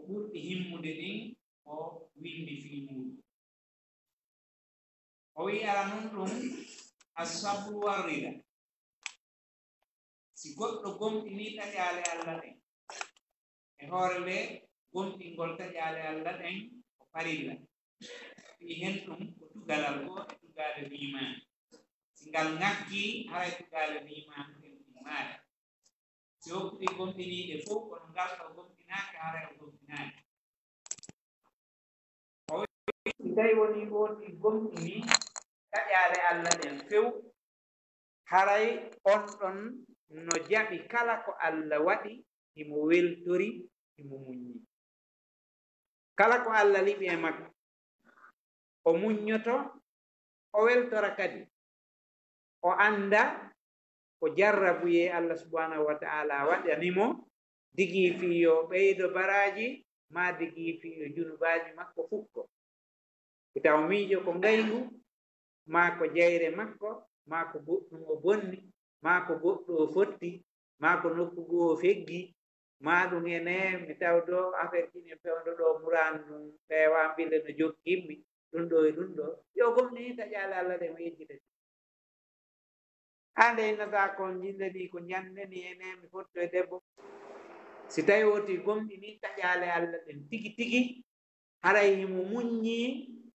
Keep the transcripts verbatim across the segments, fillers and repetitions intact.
ɓurɗi himmude ɗin o winndi fii muuɗum. O wi'i, ara nun ɗum, assabru warrida. Si goɗɗo gomɗinii taƴaale Alla ɗen, e hoore nde gomɗingol taƴaale Alla ɗen ko farilla, fii hen ɗum ko tugalal goo e tugaale liimaan. Si ngal ŋakkii, haray tugaale liimaan ɗen timmaali. Si hokkuɗi gomɗiniiɗe fow, kono ngal ɗoo gomɗinaaka, haray o gomɗinaaki. O wi'i, si tawi wonii ooti gomɗinii taƴaale Alla ɗen few, haray on ɗon no jaɓi kala ko Alla waɗi, himo weltori, himo muññi. Kala ko Alla liɓi e makko, o muññoto, o weltora kadi. O annda ko jarrabuyee Alla subhaanahu wa ta'aala waɗani mo, digii fii yo ɓeydo baraaji, maa digii fii yo junubaaji makko fukko. Hita o miijo ko ngayngu, maa ko jayre makko, maa ko goɗɗum o bonni, maa ko goɗɗo o fotti, maa ko nokku goo o feggi, maa ɗum ene, mi taw ɗoo affaire ji ɗin fewndo ɗoo muraani ɗum, ɓe waambille no jokkimmi, ɗum ɗoo e ɗum ɗoo. Yo gomɗini taƴaale Alla ɗen o yejjita. Hande innata ko njille ɗi ko njande ni ene mi fotto e debbo. Si tawi woti gomɗini taƴaale Alla ɗen tigi tigi, haray himo muññi,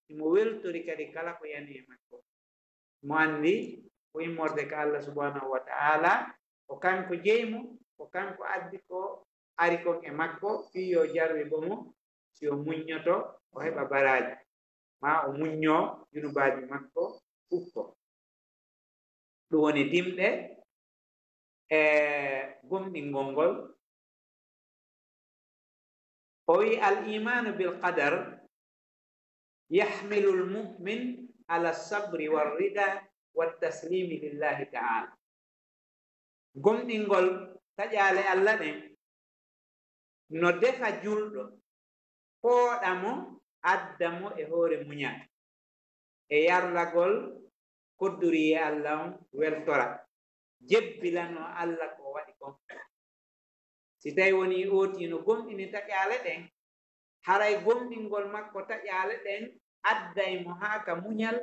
himo weltori kadi kala ko yani e makko. Mo anndi ko immorde ka Alla subhanahu wa ta'ala, ko kanko jeyi mo, ko kanko addi ko ari kon e makko, fii yo jarribo mo, si o muññoto, o heɓa baraaji, maa o muñño junubaaji makko ukko. Ɗum woni dimɗe e gomɗingol ngol. O wi, al imanu bil qadar yahmilu al mu'min ala sabri war rida wat taslimi lillahi ta'ala. Gomɗingol taƴaale Alla ɗen no defa julɗo, pooɗa mo, adda mo e hoore muñal, e yarlagol koddoriyee Alla on, weltora, jebbilanoo Alla ko o waɗi kon. Si tawi wonii ootii no gomɗini taƴaale ɗen, haray gomɗingol makko taƴaale ɗen adday mo haa ka muñal,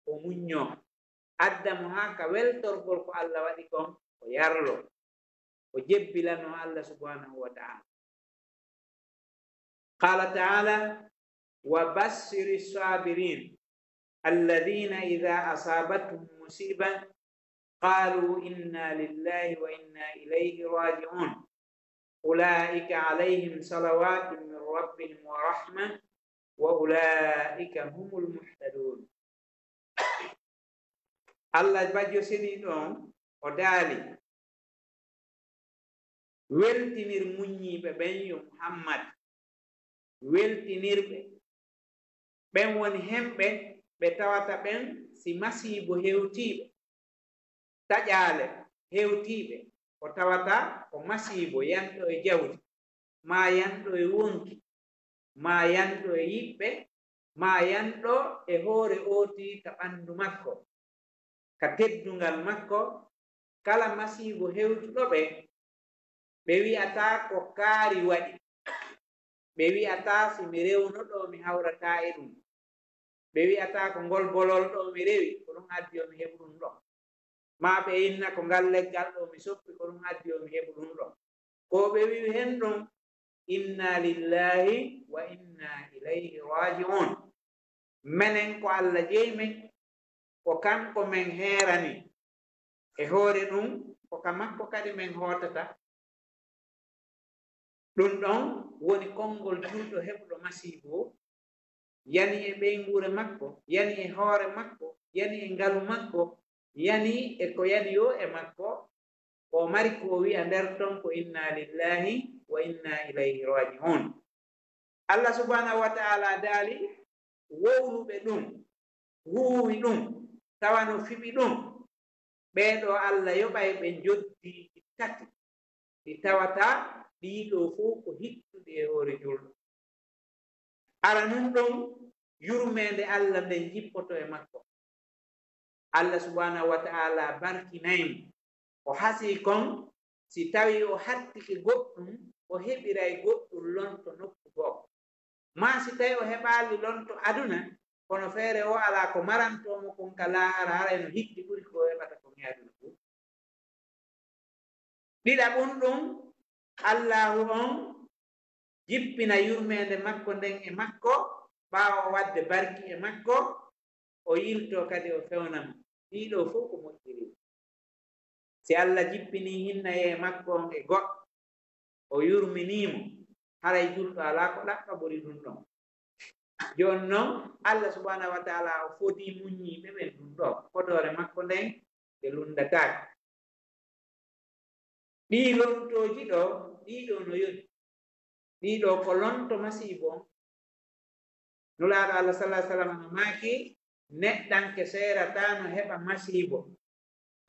o muññoo, adda mo haa ka weltorgol ko Alla waɗi kon, o yarloo, o jebbilanoo Alla subhanahu wa ta'ala. Qala ta'ala, wa bassiri sabirin alladhina idha asabatuhum musiba qalu inna lillahi wa inna ilayhi raji'un. Ulaika alayhim salawatun min rabbihim wa rahma wa ulaika humul muhtadun. Allah bajjo seniiɗo on o daali, weltinir muññiiɓe ɓen, yo Muhammad, weltinir ɓe. Ɓen woni hemɓe ɓe tawata ɓen si masiibo hewtii ɓe, taƴaale hewtii ɓe, ko tawata ko masiibo yanɗo e jawdi, maa yanɗo e wonki, maa yanɗo e yiɓɓe, maa yanɗo e hoore ootii ka ɓanndu makko, ka teddungal makko, kala masiibo hewtuɗo ɓe, ɓe wi'ataa ko kaari waɗi. Ɓe wi'ataa si mi rewno ɗoo mi hawrataa e ɗum. Ɓe wi'ataa ko ngol bolol ɗoo mi rewi, ko ɗum addi yo mi heɓu ɗum ɗoo. Maa ɓe inna ko ngal leggal ɗoo mi soppi, ko ɗum addi yo mi heɓu ɗum ɗoo. Ko ɓe wi'i hen ɗum, inna lillahi wa inna ilayhi raji'un. Menen ko Allah jeyi men, ko kanko men heerani. E hoore ɗum, ko ka makko kadi men hootata. Ɗum ɗon woni konngol julɗo heɓuɗo masiibo, yani e ɓeynguure makko, yani e hoore makko, yani e ngalu makko, yani e ko yani yo e makko, o mari ko o wi'a nder ton ko inna lillahi wa inna ilayhi raji'un. Allah subhanahu wa ta'ala daali, wowluɓe ɗum, huuwi ɗum, tawa no fiɓi ɗum, ɓee ɗoo Allah yoɓay ɓe njoddiiji tati, ɗi tawata ɗii ɗoo fow ko hittuɗi e hoore julɗo. Ara nun ɗon, yurmeende Allah nden jippoto e makko. Allah subhanahu wa ta'ala barkinay mo. O hasii kon, si tawii o hattike goɗɗum, o heɓiray goɗɗum lonto nokku goo. Maa si tawi o heɓaali lonto aduna, kono feere o alaa ko marantoo mo kon ka laahara, haray no hikki ɓuri ko o heɓata kon e aduna fow. Ɗiɗaɓun ɗun, Allaahu on jippina yurmeende makko nden e makko, ɓaawo waɗde barki e makko, o yiltoo kadi o fewna mo. Ɗii ɗoo fow ko moƴƴiri. Si Alla jippinii hinnayee makko on e goɗɗo, o yurminii mo, haray julɗo alaa ko ɗaɓɓa ɓuri ɗun ɗon. Jooni non, Alla subhaanahu wa taala o fodii muññiiɓe ɓen ɗun ɗoo. Fodoore makko nden, ɓe lunndataake. Ɗii lontooji ɗoo, ɗii ɗoo no yoni. Ɗii ɗoo ko lonto masiibo on. Nulaaɗo Alla sallallaahu alayhi wa sallam no maaki, neɗɗanke seerataa no heɓa masiibo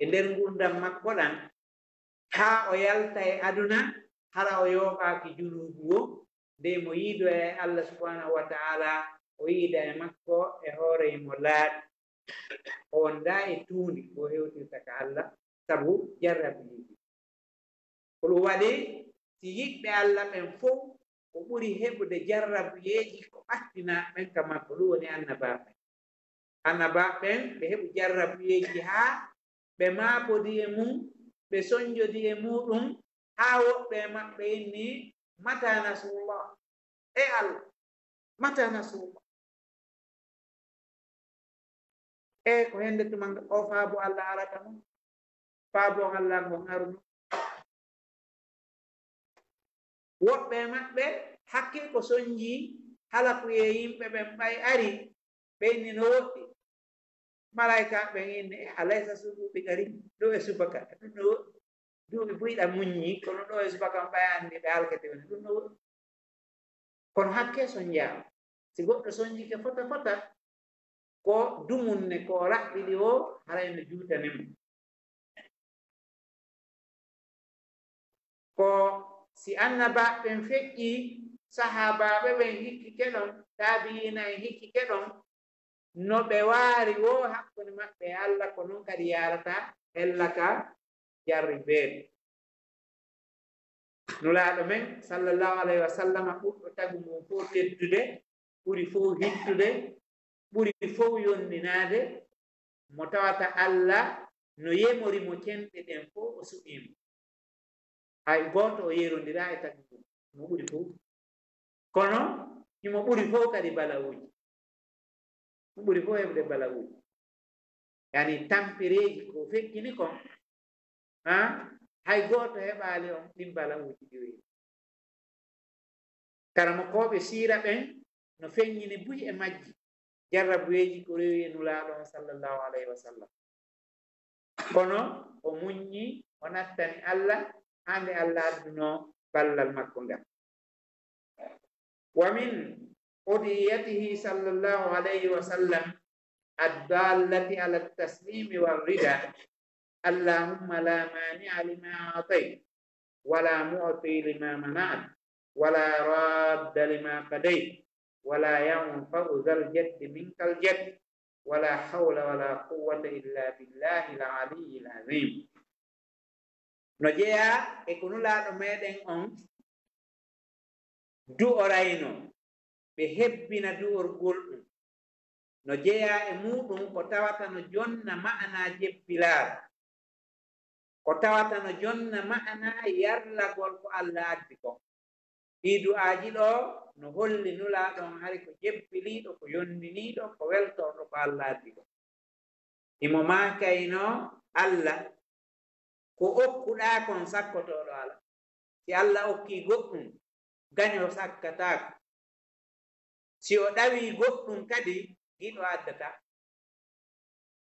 e nder ngurndan makko ɗan, haa o yalta e aduna, hara o yooɓaaki junuubu woo, nde mo yiidoya e Alla subhaanahu wa taala, o yiida e makko e hoore himo laaɓi. O wondaa e tuundi ko hewtirta ka Alla, sabu jarrabiiji. Ko ɗun waɗi, si yiɓɓe Alla ɓen fow, ko ɓuri heɓude jarrabuyeeji ko ɓattinaaɓe ɓen ka makko, ɗun woni annabaaɓe ɓen. Annabaaɓe ɓen, ɓe heɓu jarrabuyeeji haa ɓe maapodi e mun, ɓe sonjodi e muɗum, haa woɓɓe e maɓɓe inni, "Mata nasrullah?" E Alla, "Mata nasrullah?" E ko hende tuma o faabo Alla arata non, faabo Alla ngon aruno. Woɓɓe e maɓɓe hakke ko sonji halakuyee yimɓe ɓen ɓay ari, ɓe inni no woɗɗi. Malaa'ika ɓen inni, "E alaysa subuti qarib?" Ɗo e subaka, ɗun no woɗɗi. Duuɓi buy ɗa muññi, kono ɗo e subaka on ɓay anndi ɓe halkete woni. Ɗun no woɗɗi. Kono hakke sonjaama. Si goɗɗo sonjike fota fota, ko dumunne ko o raɓɓiɗi o, haray no juutane mo. Ko si annabaaɓe ɓen feƴƴii, sahaabaaɓe ɓen hikkike ɗon, taabi'iina en hikkike ɗon, no ɓe waari woo hakkunde maɓɓe e Alla, ko non kadi yaarata hella ka jarribeede. Nulaaɗo men, sallallahu alayhi wa sallam, ɓurɗo tagu ngun fow teddude, ɓuri fow hittude, ɓuri fow yonninaade, mo tawata Alla no yemori mo cenɗe ɗen fow, o suɓii mo. Hay gooto o yerondiraa e tagu ngun, mo ɓuri fow. Kono himo ɓuri fow kadi bala'uuji. Mo ɓuri fow heɓude bala'uuji. Yani tampereeji ko feƴƴini kon, ha? Hay gooto heɓaali on ɗin bala'uuji ɗi o heɓi. Karamokooɓe siira ɓen no feññini buy e majji jarrabuyeeji ko rewi e Nulaaɗo on, sallallahu alayhi wa sallam. Kono o muññi, o nattani Alla, haa nde Alla adduno ballal makko ngal. ومن أدعيته صلى الله عليه وسلم الدالة على التسليم والرضا: اللهم لا مانع لما أعطيت، ولا معطي لما منعت، ولا راد لما قضيت، ولا ينفع ذا الجد منك الجد، ولا حول ولا قوة إلا بالله العلي العظيم. No jeyaa e ko Nulaaɗo meɗen on du'orayno, ɓe hebbina du'orgol ɗum. No jeyaa e muuɗum ko tawata no jonna ma'anaa jebbilaaru, ko tawata no jonna ma'anaa yarlagol ko Alla addi kon. Ɗii du'aaji ɗoo no holli Nulaaɗo on hari ko jebbiliiɗo, ko yondiniiɗo, ko weltorɗo ko Alla addi kon. Himo maakayno Alla, ko okkuɗaa kon sakkotooɗo alaa. Si Alla okkii goɗɗum, gaño sakkataako. Si o ɗawii goɗɗum kadi, giɗo addataa.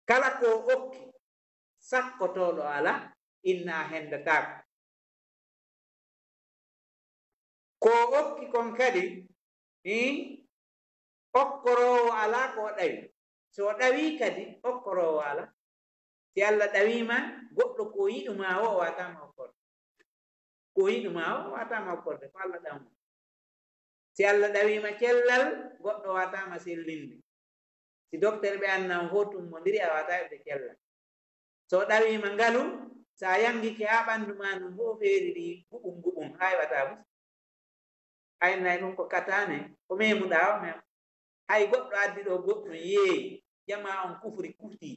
Kala ko o okki, sakkotooɗo alaa, inna a hendataako. Ko o okki kon kadi, ii, okkoroowo alaa ko o ɗawi. So o ɗawii kadi, okkoroowo alaa. Si Alla ɗawii ma goɗɗo ko o yiɗu ma o, o waawataa ma okkorde. Ko o yiɗu ma o, o waawataa ma okkorde. Ko Alla ɗawnoo. Si Alla ɗawii ma cellal, goɗɗo waawataa ma sellinde. Si dokter ɓe anna on hootum mo ndiri, a waawataa heɓde cellal. So o ɗawii ma ngalu, so a yangike haa ɓanndu maa ndun fow feeri ɗi guɓum guɓum, a heɓataa bus. aynay ɗum ko katane, ko memuɗaa o mem. Hay goɗɗo addi ɗo goɗɗum yeeyi, jamaa on kufri kufti.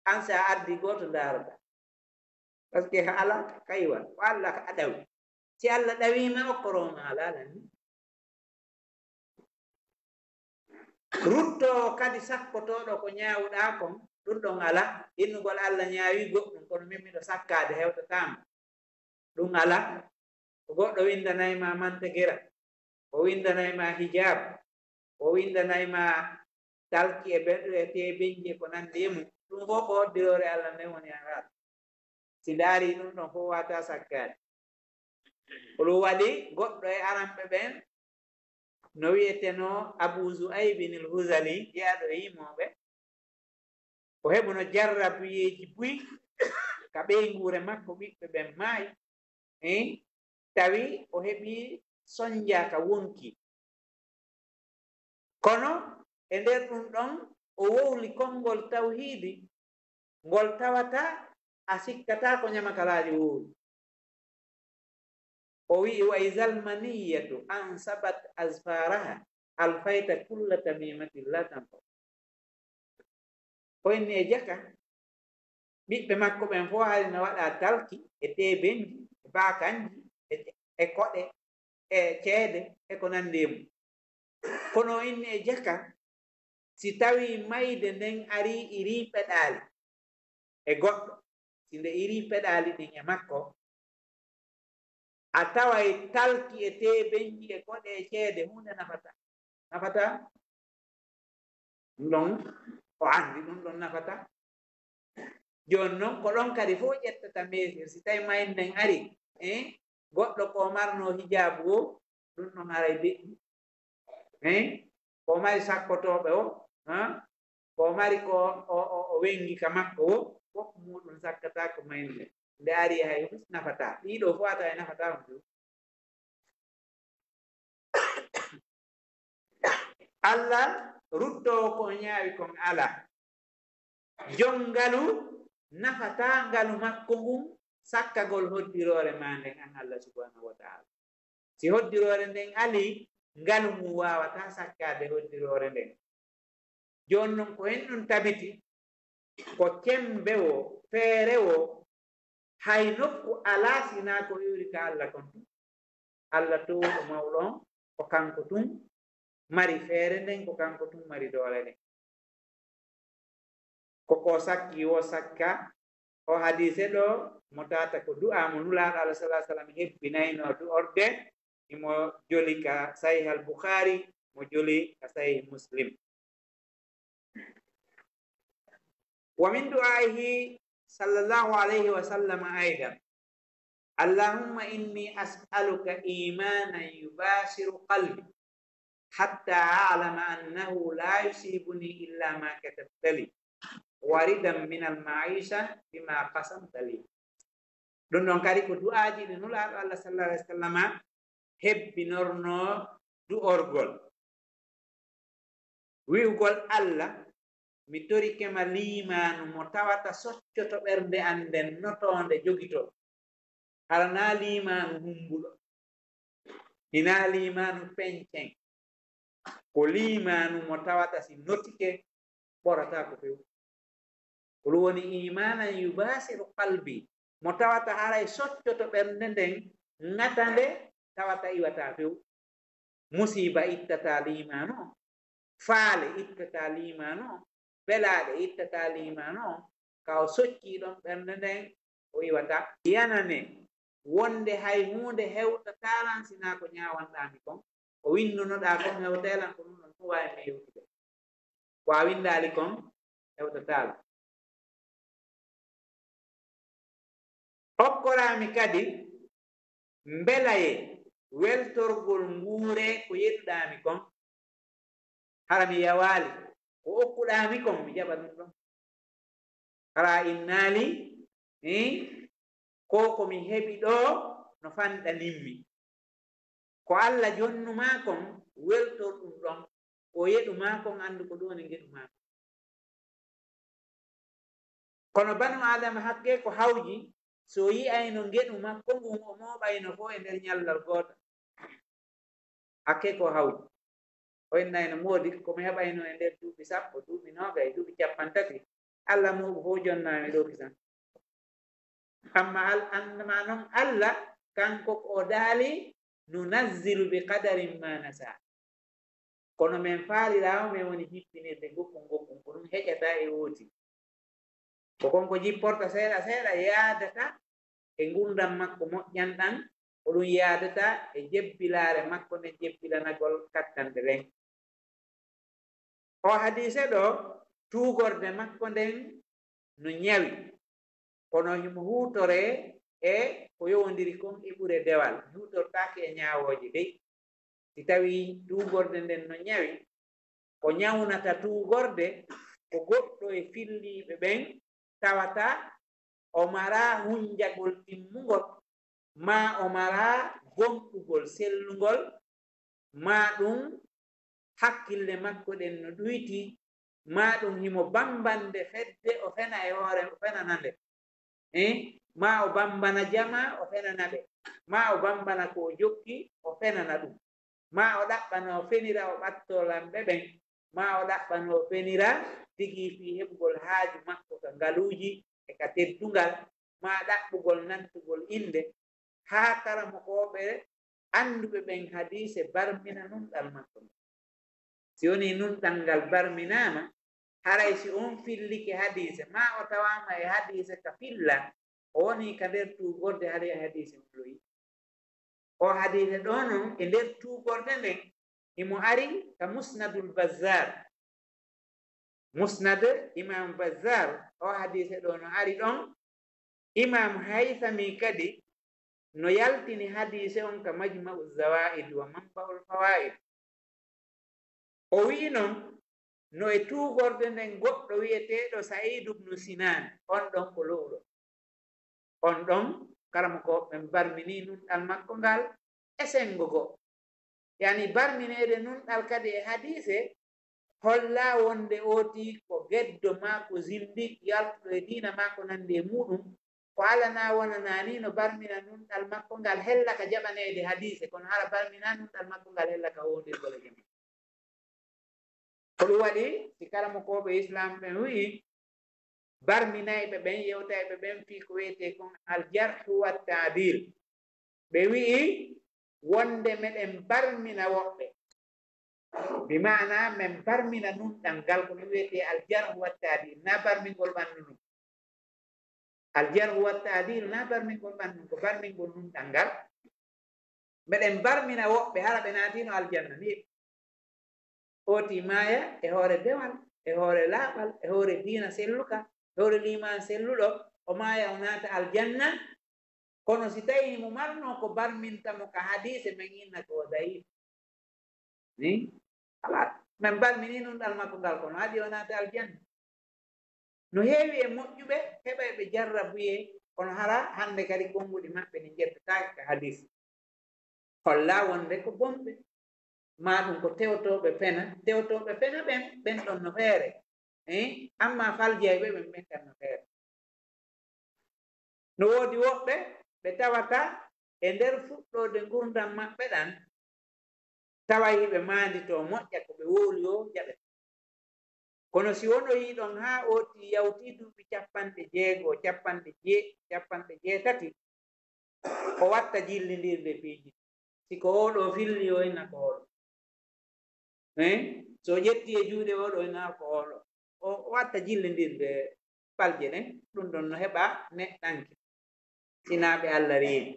An si a addi gooto ndaarata. Parce que a alaa kaywa, ko Allah ka a ɗawi. Si Allah ɗawiima okkoroma alaa lan ni. Ruttoowo kadi sakkotooɗo ko ñaawuɗaa kon, ɗum ɗon alaa. Innugol Allah ñaawi goɗɗum, kono min miɗo sakkaade hewtataama. Ɗum alaa. Ko goɗɗo windanay ma mantegira, o windanay ma hijab, o windanay ma talki e be-, e teebenji e ko nandi e mum. Ɗum fof ko hoddiroore Allah nden woni a haala. Si ndaari ɗum ɗon fof wata sakkaade. Ko ɗum waɗi goɗɗo e aranɓe ɓen no wi'etenoo Abu Zu'aybin al-Huzali, jeyaaɗo e yimooɓe. O heɓuno jarrabuyeeji buy ka ɓeynguure makko, ɓiɓɓe ɓen maayi. Hein? Tawi o heɓi sonja ka wonki. Kono e nder ɗum ɗon, o wowli konngol tawhiidi, ngol tawata a sikkataa ko ñamakalaajo wowli. O wi'i, "Wa izal maniyatu ansabat azfaraha, alfayta kulla tamimatin la tanfa." O inni e jaka, ɓiɓɓe makko ɓen fof hari no waɗa talki, e teebenji, e baakanji, e, e koɗe, e ceede, e ko nandi e mum. Kono o inni e jaka, si tawi mayde nden ari iri peɗaali e goɗɗo, si nde iri peɗaali ɗin e makko, a taway talki e teebenji e koɗe e ceede, huunde nafata. Nafata? Ɗum ɗon o anndi, ɗum ɗon nafata. Jooni non, ko ɗon kadi fof ƴettata meesir. Si tawi mayde nden ari, eh, goɗɗo ko marno hijaabu o, ɗum ɗon haray deƴƴi. Eh, ko mari sakkotooɓe o, ha? Ko mari ko o, o, o wengi ka makko o, fof muuɗum sakkata ko mayde nden. Nde ari hay fof nafata. Ɗiɗo fof a tawa e nafata on ɗum. Allah ruttoowo ko o ñaawi kon alaa. Jon ngalu nafataa ngalu makko ngun sakkagol hoddiroore maa nden, an Allah subhanahu wa ta'ala. Si hoddiroore nden alii, ngalu ngun waawataa sakkaade hoddiroore nden. Jooni non ko en ɗum tabiti, ko cemmbe woo, feere woo, hay nokku alaa sinaa ko yoori ka Allah kon tun. Allah toowuɗo mawɗo on, ko kanko tun mari feere nden, ko kanko tun mari doole nden. Ko ko sakki woo sakka, o hadiise ɗo mo tata ko du'a mo Nulaaɗo Allah sallallahu alaihi wasallam hebbinaynoo du'orde, imo joli ka Sahih al-Bukhari, mo joli ka Sahih Muslim. ومن دعائه صلى الله عليه وسلم أيضا: اللهم إني أسألك إيمانا يباشر قلبي حتى أعلم أنه لا يصيبني إلا ما كتبت لي، ورضا من المعيشة بما قسمت لي. Ɗum ɗon kadi ko du'aaji ɗi Nulaaɗo Allah sallallahu alaihi wasallam hebbinornoo du'orgol. Wi'ugol Allah, mi torike ma liimaanu mo tawata soccoto ɓernde an nden, notoonde jogito. Hara naa liimaanu humbuɗo, hinaa liimaanu pencen, ko liimaanu mo tawata si notike ɓorataa ko few. Ko ɗum woni iimaanan yubaasiru qalbi, mo tawata haray soccoto ɓernde nden, ŋata nde, tawata iwataa few. Musiiba ittataa liimaanu on, faale ittataa liimaanu on, belaaɗe ittataa liimaanu on, ka o soccii ɗon ɓernde nden, o iwataa. Yanane wonde hay huunde hewtataa lan sinaa ko ñaawanɗaa mi kon, ko winndunoɗaa kon hewtay lan, ko ɗum ɗon tun waawi mi yewtude. Ko a winndaali kon hewtataa lan. Okkoraami kadi mbelayee weltorgol nguuree ko yeɗuɗaa mi kon. Hara mi yawaali, ko okkuɗaa mi kon, mi jaɓa ɗum ɗon. Hara a innaali, eh, ko ko mi heɓi ɗoo no fanɗanin mi. Ko Allah jonnu maa kon, weltor ɗum ɗon. Ko yeɗu maa kon, anndu ko ɗum woni ngeɗu maa kon. Kono banu Aadama hakkee ko hawji, so yi'ayno ngeɗu makko ngun, o mooɓayno fof e nder ñallal gootal. Hakke ko hawji. O innayno moodi ko mi heɓayno e nder duuɓi sappo, duuɓi noogay, duuɓi cappantati. Alla muuɗum fof jonnaami ɗo kisan. Amma al-, annama noon Alla, kanko ko o daali, "Nunazzilu bi qadarin ma nasha." Kono min faaliraama min woni jippinirde goɗɗum goɗɗum, ko ɗum heƴata e wooti. Ko kon ko jipporta seeɗa seeɗa yaadata e ngurndan makko moƴƴan ɗan, ko ɗum yaadata e jebbilaare makko nden jebbilanagol kattanɗe ɗen. O hadiise ɗo, tuugorde makko nden no ñawi, kono himo huutoree e ko yowondiri kon e ɓure dewal, huutortaake e ñaawooje dey. Si tawii tuugorde nden no ñawi, ko ñawnata tuugorde ko goɗɗo e filliiɓe ɓen tawata o maraa hunjagol timmungol, maa o maraa gomɗugol sellungol, maa ɗum hakkille makko ɗen no ɗuyti, maa ɗum himo bambande fedde o fena e hoore, o fenana nde. Eh, maa o bambana jamaa, o fenana ɓe. Maa o bambana ko o jokki, o fenana ɗum. Maa o ɗaɓɓana o fenira o ɓattoo lamɓe ɓen. Maa o ɗaɓɓana o fenira tigi fii heɓugol haaju makko ka ngaluuji e ka teddungal, maa ɗaɓɓugol nantugol innde, haa karamokooɓe annduɓe ɓen hadiise barmina nunɗal makko ngal. Si wonii nunɗal ngal barminaama, haray si on fillike hadiise, maa o tawaama e hadiise ka filla, o wonii ka nder tuugorde haray hadiise on loyi. O hadiise ɗoo non e nder tuugorde nden, himo ari ka Musnadul Bazzar. Musnad Imam Bazzar, o hadiise ɗoo no ari ɗon. Imam Haythami kadi no yaltini hadiise on ka Majma'u Zawaid wa Manba'ul Fawaid. O wi'i non, no e tuugorde nden goɗɗo wi'eteeɗo Sa'id ibn Sinan, on ɗon ko lo'uɗo. On ɗon, karamokooɓe ɓen barminii nunɗal makko ngal e senngo goo. Yani, barmineede nunɗal kadi e hadiise holla wonde ooti ko geddo maa ko zindiq yaltuɗo e diina maa ko nanndi e muuɗum, ko alanaa wonanaa nii no barmina nunɗal makko ngal hella ka jaɓaneede hadiise, kono hara barmina nunɗal makko ngal hella ka hoondirgol e jamaa. Ko ɗum waɗi, si karamokooɓe Islaam ɓen wi'i, barminayɓe ɓen, yewtayɓe ɓen fii ko wiyetee kon al-jarh wa ta'dil. Ɓe wi'i wonde meɗen barmina woɓɓe. Bi maana men barmina nunɗal ngal, ko ɗum wiyetee al-jarh wa ta'dil, na barmingol ɓanndu ndun. Al-jarh wa ta'dil, na barmingol ɓanndu, ko barmingol nunɗal ngal. Meɗen barmina woɓɓe, hara ɓe naatiino aljanna, ni ooti maaya e hoore dewal, e hoore laaɓal, e hoore diina selluka, e hoore liimaan selluɗo, o maaya o naata aljanna. Kono si tawii mo marnoo ko barminta mo ka hadiise, men inna ko o dayif. Ni? Alaa. Men barminii nunɗal makko ngal, kono haɗi o naata aljanna. No heewi e moƴƴuɓe heɓayɓe jarrabuyee, kono hara hannde kadi konnguɗi maɓɓe ɗi njettataake ka hadiis. Holla wonde ko bonɓe, maa ɗum ko tewtooɓe fena, tewtooɓe fena ɓen, ɓen ɗon no feere. Eh? Amma faljayɓe ɓen, ɓen kan no feere. No woodi woɓɓe ɓe tawata e nder fuɗɗoode ngurndan maɓɓe ɗan, tawa hiɓe maanditoo moƴƴa ko ɓe wowli woo jaɓete. Kono si wonoyii ɗon haa ooti yawtii duuɓi capanɗe jeego, capanɗe jee-, capanɗe jeetati, o watta jillindirde piiji. Si ko oo ɗoo filli, o inna ko oo ɗoo. Eh? So o ƴetti e juuɗe oo ɗoo, inna ko oo ɗoo. O, o watta jillindirde falje ɗen. Ɗum ɗon no heɓa neɗɗanke. Sinaa ɓe Alla reeni.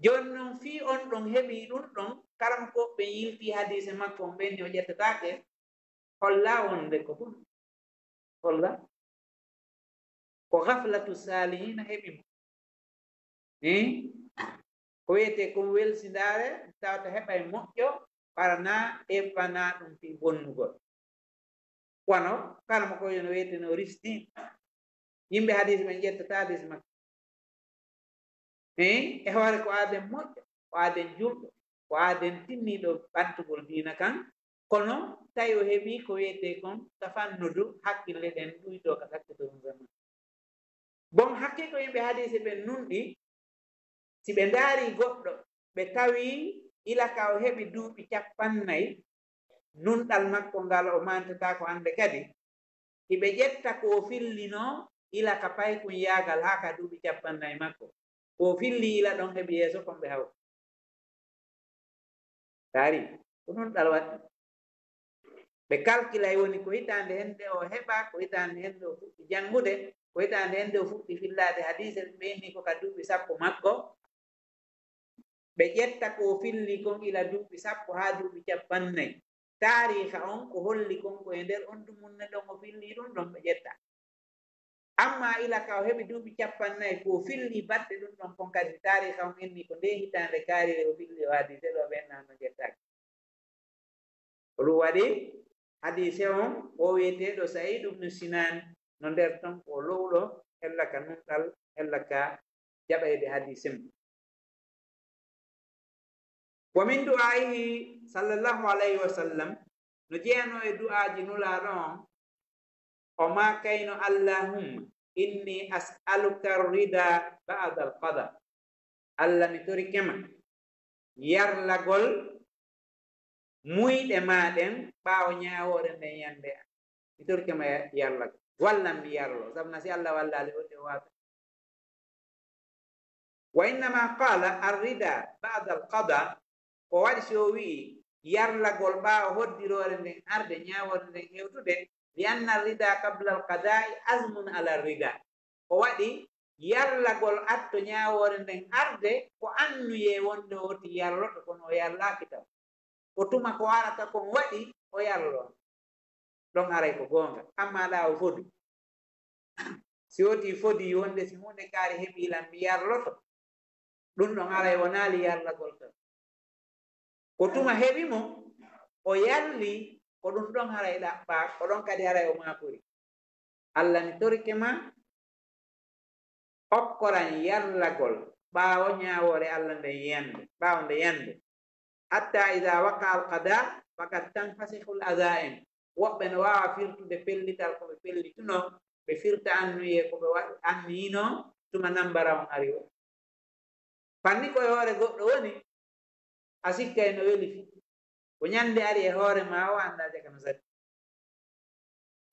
Jooni non, fii on ɗon heɓii ɗum ɗon, karamokooɓe ɓen yiltii hadiise makko on, ɓen ni o ƴettataake, holla wonde ko ɗum. Holla. Ko gaflatu saalihiina heɓi mo. Eh? Ko wiyetee kon welsindaare, tawata heɓay moƴƴo, ɓara na eɓɓanaa ɗum fii bonnugol. Wano karamokoojo no wiyetee no Ristin. Yimɓe hadiis ɓen ƴettata hadiis makko. Eh, e hoore ko aaden moƴƴo, ko aaden julɗo, ko aaden tinniiɗo ɓantugol diina kan, kono tawi o heɓii ko wiyetee kon tafannudu hakkille ɗen ɗuytoo ka sakkitorun zaman. Bon, hakkee ko yimɓe hadiise ɓen nunɗi, si ɓe ndaarii goɗɗo, ɓe tawii ila ka o heɓi duuɓi cappannayi, nunɗal makko ngal o maantataako hannde kadi, hiɓe ƴetta ko o fillinoo ila ka paykun yaagal haa ka duuɓi cappannayi makko. Ko o filli ila ɗon heɓi yeeso kon ɓe hawti. Taari, ko ɗum ɗal waɗi. Ɓe kalkilay woni ko hitaande hennde o heɓa, ko hitaande hennde o fuɗɗi janngude, ko hitaande hennde o fuɗɗi fillaade hadiise, ɓe inni ko ka duuɓi sappo makko. Ɓe ƴetta ko o filli kon ila duuɓi sappo haa duuɓi cappannayi. Taariiha on ko holli kon ko e nder on dumunne ɗon o filli ɗum ɗon ɓe ƴetta. Amma ila ka o heɓi duuɓi cappannayi ko o filli batte ɗum ɗon kon kadi taariiha on inni ko nde hitaande kaarire o filli o hadiise ɗo ɓen nano ƴettaaki. Ko ɗum waɗi hadiise on o wiyeteeɗo Sa'iid ibnu Sinaan no nder ton ko lowɗo hella ka nunɗal hella ka jaɓayde hadiise mum. Wa min du'aa'ihi sallallahu alayhi wa sallam, no jeyanoo e du'aaji Nulaaɗo on, o maakayno, "Allahumma inni as'aluka rida ba'da al-qada." Allah, mi torike ma yarlagol muyɗe ma ɗen ɓaawo ñaawoore nden yande. Mi torike ma yarlagol. Wallan mi yarlo. Sabu na si Allah wallaali wonde o waata. Wa innama qala arrida ba'da alqada, ko waɗi si o wi'i yarlagol ɓaawo hoddiroore nden arde, ñaawoore nden hewtude, li anna arrida qabla alqada'i azmun ala arrida. Ko waɗi yarlagol atto ñaawoore nden arde, ko annuyee wonde o woti yarloto, kono o yarlaaki taw. Ko tuma ko arata kon waɗi o yarlo. Ɗon aray ko goonga. Amma ɗa o fodu. Si woti fodi wonde si huunde kaari heɓi lan mi yarloto. Ɗum ɗon aray wonaali yarlagol tan. Ko tuma heɓi mo, o yarli, ko ɗum ɗon haray ɗaɓɓa, ko ɗon kadi haray o maakori. Allah mi torike ma, okkoran yarlagol ɓaawo ñaawoore Allah nden yande, ɓaawo nde yande. Hatta ida waqa al qada, faqad tanfasikhu al azaim. Woɓɓe no waawa firtude pellital ko ɓe pellituno, ɓe firta annuye ko ɓe wa-, anniyino, tuma nambara on ari o. Fanni ko e hoore goɗɗo woni, a sikkay no weli fi. Ko ñande ari e hoore ma o, annda jaka no sati.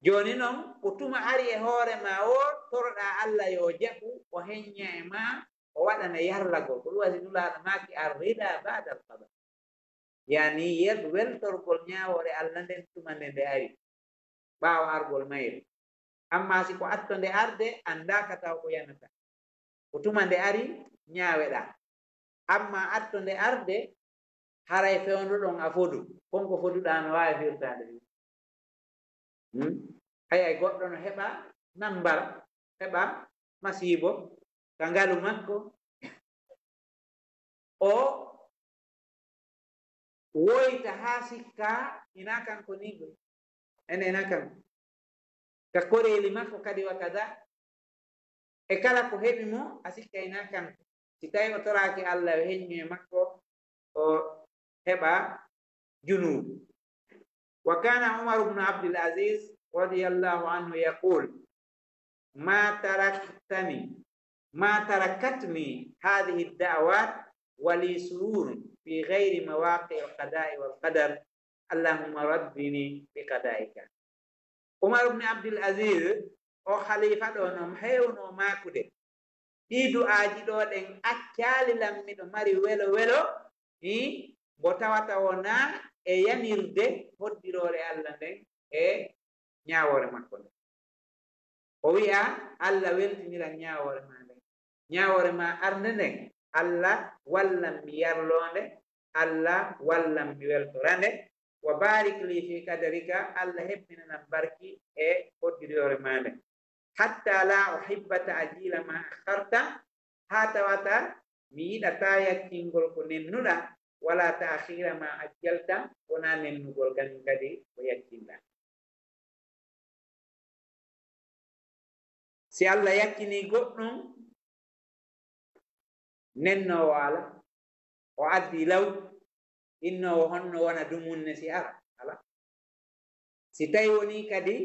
Jooni non, ko tuma ari e hoore ma o, toroɗa Allah yo o jaɓu, o heñña e ma, o waɗana yarlagol. Ko ɗum wasi Nulaaɗo maaki, "Ar rida ba'da al qada." Yani, yer weltorgol ñaawoore Allah nden tuma nde nde ari, ɓaawo argol mayre. Amma si ko atto nde arde, anndaaka taw ko yanata. Ko tuma nde ari, ñaaweɗa. Amma atto nde arde, haray fewndo ɗon a fodu. Kon ko foduɗa no waawi firtaade. Hmm? Hay, hay goɗɗo no heɓa nambara, heɓa masiibo ka ngalu makko. O woyta haa sikka ina kanko ni ɗum. Ene ina kanko. Ka koreeli makko kadi wa kada. E kala ko heɓi mo, a sikka ina kanko. Si tawi o toraaki Allah, o heññu e makko, o heɓa junuubu. Wa kana Umar ibn Abdul Aziz radiyallahu anhu yaqul, "Ma taraktani, ma tarakatni hadhihi ad-da'awat wa li sururun fi ghayri mawaqi' al-qada'i wal qadar. Allahumma raddini bi qada'ika." Umar ibn Abdul Aziz, o khalifa ɗo no heewno maakude. Ɗii du'aaji ɗo ɗen accaali lan miɗo mari welo welo, hi, mbo tawata wonaa e yanirde hoddiroore Allah nden e ñaawoore makko nden. O wi'a, Allah weltiniran ñaawoore ma nden. Ñaawoore ma arnde nden, Allah wallan mi yarloo nde, Allah wallan mi weltora nde. Wa barik li fi qadarika, Allah hebbinanan barki e hoddiroore ma nden. Hatta la uhibba ta'jila ma akharta, haa tawata mi yiɗataa yaccingol ko nennuɗa, wala ta'khira ma ajjalta, wonaa nennugol kañum kadi ko yaccinɗa. Si Allah yaccinii goɗɗum, nennoowo alaa, o addii law, innoowo honno wona dumunne si ara, alaa. Si tawi wonii kadi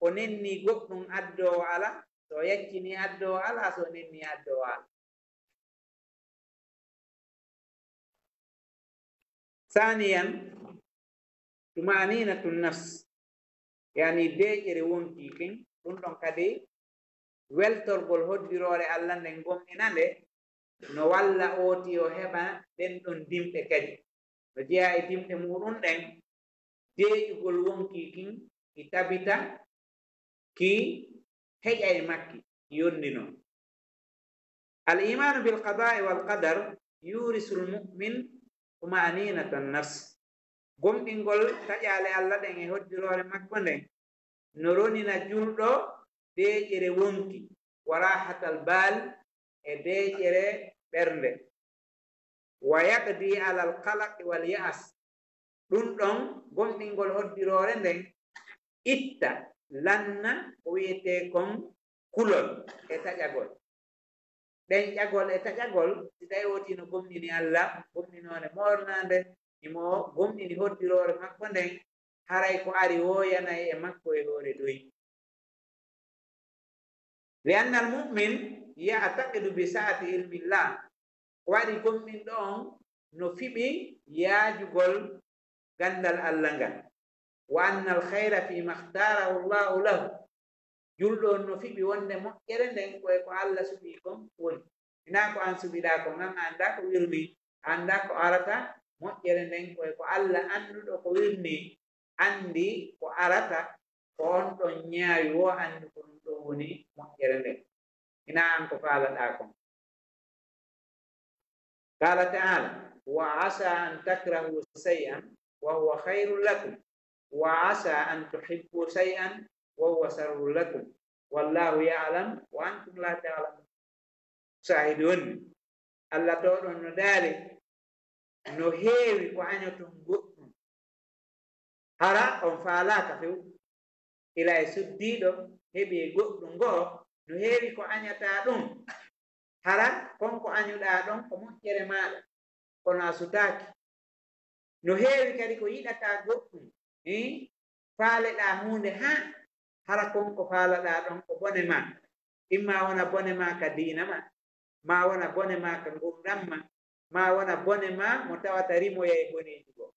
o nennii goɗɗum, addoowo alaa, so o yaccinii, addoowo alaa, so o nennii, addoowo alaa. Saaniyan, tuma'aninatu nafs, yani deeƴere wonkii kin, ɗum ɗon kadi weltorgol hoddiroore Alla nden, gomɗina nde, no walla ooti o heɓa ɗen ɗon dimɗe kadi. No jeyaa e dimɗe muuɗum ɗen, deeƴugol wonkii kin, ki tabita, ki heƴa e makki, ki yondinoo. Al imaanu bil qadaa'i wal qadar yurisul mu'min tuma'aninatan nafs. Gomɗingol taƴaale Alla ɗen e hoddiroore makko nden no ronina julɗo deeƴere wonkii, wa rahatal bal, e deeƴere ɓernde. Wa yaqdi alal qalaqi wal ya'as. Ɗum ɗon, gomɗingol hoddiroore nden itta, lanna ko wi'etee kon kulol e taƴagol. Ɗenƴagol e taƴagol, si tawi wootii no gomɗini Alla, gomɗinoore moornaande, himo gomɗini hoddiroore makko nden, haray ko ari wooyanay e makko e hoore doy. Li annal mu'min ya'taqidu bi sa'ati ilmillah. Ko waɗi gomɗinɗo on no fiɓi yaajugol ganndal Alla ngal. Wa annal khayra fi ma ikhtarahu Allahu lahu. Julɗo on no fiɓi wonde moƴƴere nden ko e ko Alla suɓii kon woni. Hinaa ko an suɓiɗaa kon, an a anndaa ko wirnii, a anndaa ko arata, moƴƴere nden ko e ko Alla annduɗo ko wirnii, anndi ko arata, ko on ɗon ñaawi woo anndu ko ɗum ɗon woni moƴƴere nden. Hinaa an ko faalaɗaa kon. Qaala ta'aala, wa asaa an takrahu shay'an wa huwa khayrun lakum, wa asaa an tuhibbu shay'an wa huwa sharrun lakum, wallahu ya'lam wa antum la ta'lamun. Shaahidu woni, Alla to ɗon no daali, no heewi ko añoton goɗɗum. Hara on faalaaka few. Ila e suddiiɗo heɓi e goɗɗum go'o, no heewi ko añataa ɗum. Hara kon ko añuɗaa ɗon ko moƴƴere maaɗa, kono a sutaaki. No heewi kadi ko yiɗataa goɗɗum, ii, faaleɗaa huunde haa hara kon ko faalaɗaa ɗon ko bone maa. Imma wona bone maa ka diina maa, maa wona bone maa ka ngurndan maa, maa wona bone maa mo tawata rimoyay boneeji goo.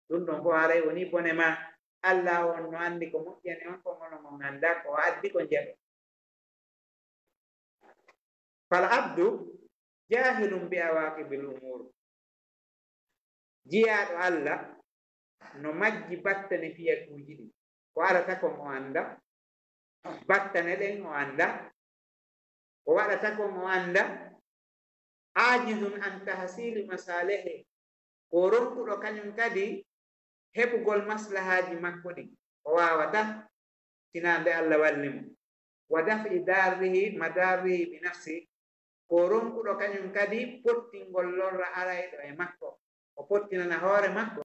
Ɗum ɗon fof haray woni bone maa. Alla on no anndi ko moƴƴani on, ko onon on anndaa ko o addi ko njeɗon. Fal abdu jahilun bi awaqibil umur. Jiyaaɗo Alla no majji battane fiyakuuji ɗin. Ko arata kon o anndaa, battane ɗen o anndaa, ko waɗata kon o anndaa. Ajizun an tahsili masalihi, ko ronkuɗo kañum kadi heɓugol maslahaaji makko ɗin, o waawataa, sinaa nde Alla walli mo. Wa daf'i darrihi madarrihi bi nafsi, ko ronkuɗo kañum kadi pottingol lorra arayɗo e makko, o pottinana hoore makko.